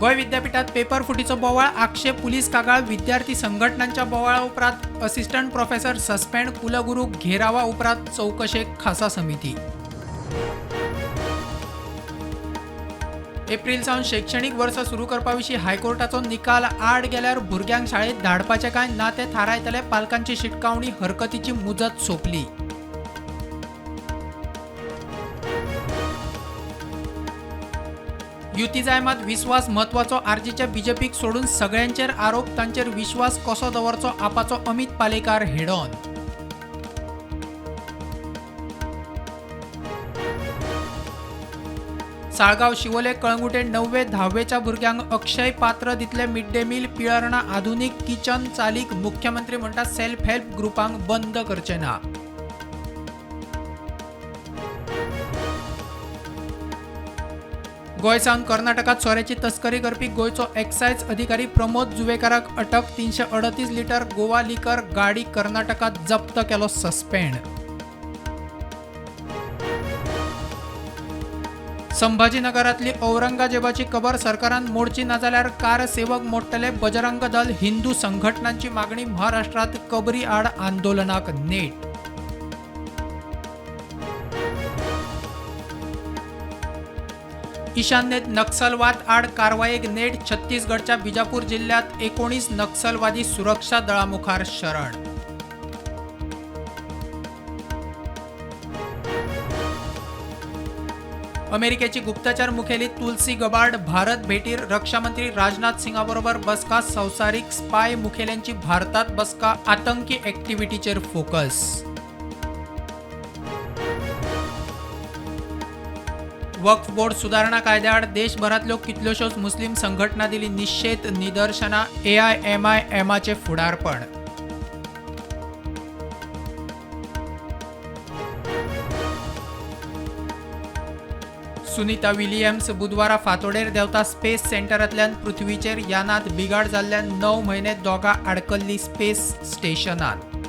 गोंय विद्यापीठात पेपर फुटीचो बोवाळ, आक्षेप, पुलीस कागाळ, विद्यार्थी संघटनांच्या बोवाळा उपरांत असिस्टंट प्रोफेसर सस्पेंड, कुलगुरू घेरावा उपरांत चवकशेक खासा समिती. एप्रील सावन शैक्षणीक वर्स सुरू करपा विशीं हायकोर्टाचो निकाल आड गेल्यार भुरग्यांक शाळेंत धाडपाचें काय ना तें थारायतले, पालकांची शिटकावणी, हरकतीची मुजत सोंपली. युती जाय मात विस्वास म्हत्वाचो, आरजीच्या बीजेपीक सोडून सगळ्यांचेर आरोप, तांचेर विश्वास कसो दवरचो, आपाचो अमित पालेकार हेडॉन. साळगांव शिवोले कळंगुटे 9वे 10वेच्या भुरग्यांक अक्षय पात्र दितले मिड डे मील, पिळर्णा आधुनीक किचन चालीक, मुख्यमंत्री म्हणटा सेल्फ हेल्प ग्रुपांक बंद करचे ना. गोंय सावन कर्नाटकात सोऱ्याची तस्करी करपी गोंयचो एक्सायज अधिकारी प्रमोद जुवेकाराक अटक, 338 लिटर गोवा लिकर गाडी कर्नाटकात जप्त केलो सस्पेंड. संभाजीनगरातली औरंगजेबाची कबर सरकारान मोडची ना जाल्यार कार सेवक मोडटले, बजरंग दल हिंदू संघटनांची मागणी, महाराष्ट्रात कबरी आड आंदोलनाक नेट. ईशान्येत नक्षलवाद आड कारवायेक नेट, छत्तीसगडच्या बिजापूर जिल्ह्यात 19 नक्षलवादी सुरक्षा दळामुखार शरण. अमेरिकेची गुप्तचर मुखेली तुलसी गबार्ड भारत भेटीर, रक्षामंत्री राजनाथ सिंगाबरोबर बसका, संवसारीक स्पाय मुखेल्यांची भारतात बसका, आतंकी ऍक्टिव्हिटीचेर फोकस. वक्फ बोर्ड सुदारणा कायद्याआड देशभरांतल्यो कितल्योश्योच मुस्लीम संघटना दिली निशेध निदर्शनां, एआयएमआयएमाचें फुडारपण. सुनीता विलियम्स बुधवारा फांतोडेर देंवता स्पेस सेंटरांतल्यान पृथ्वीचेर, यानांत बिघाड जाल्ल्यान 9 म्हयने दोगां आडकल्लीं स्पेस स्टेशनांत.